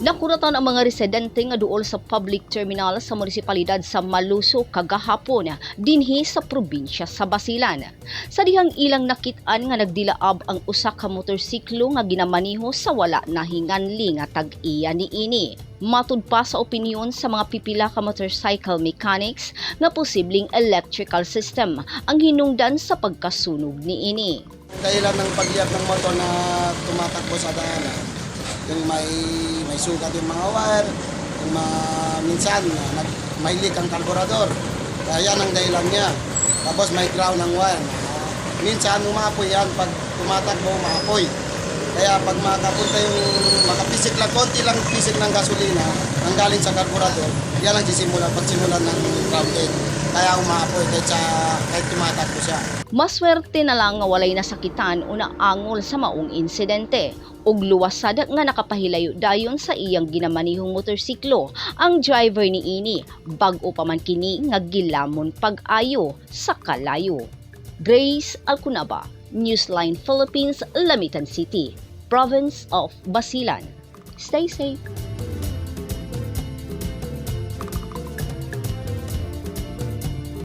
Nakuratan ang mga residente nga duol sa public terminal sa munisipalidad sa Maluso kagahapon dinhi sa probinsya sa Basilan. Sa dihang ilang nakit-an nga nagdilaab ang usa ka motorsiklo nga ginamaniho sa wala nahinganli nga tag-iya niini. Matud pa sa opinyon sa mga pipila ka motorcycle mechanics nga posibleng electrical system ang hinungdan sa pagkasunog niini. Dahilan ng pagliyab ng motor na tumatakbo sa daan, yung may sugat yung mga wire, yung mga, minsan may leak ang karburador. Kaya yan ang dahilan niya. Tapos may ground ang wire. Minsan umaapoy yan pag tumatakbo, umaapoy. Kaya pag makapunta yung makapisik lang, konti lang pisik ng gasolina ang galing sa karburador, yan ang sisimula, pagsimula ng grounded. Kaya umaapoy kahit tumatakbo siya. Maswerte na lang nga walay nasakitan o naangol sa maong insidente ug luwasad nga nakapahilayo dayon sa iyang ginamanihong motorsiklo ang driver niini, bag-o pa man kini nga gilamon pag-ayo sa kalayo. Grace Alcunaba, Newsline Philippines, Lamitan City, Province of Basilan. Stay safe.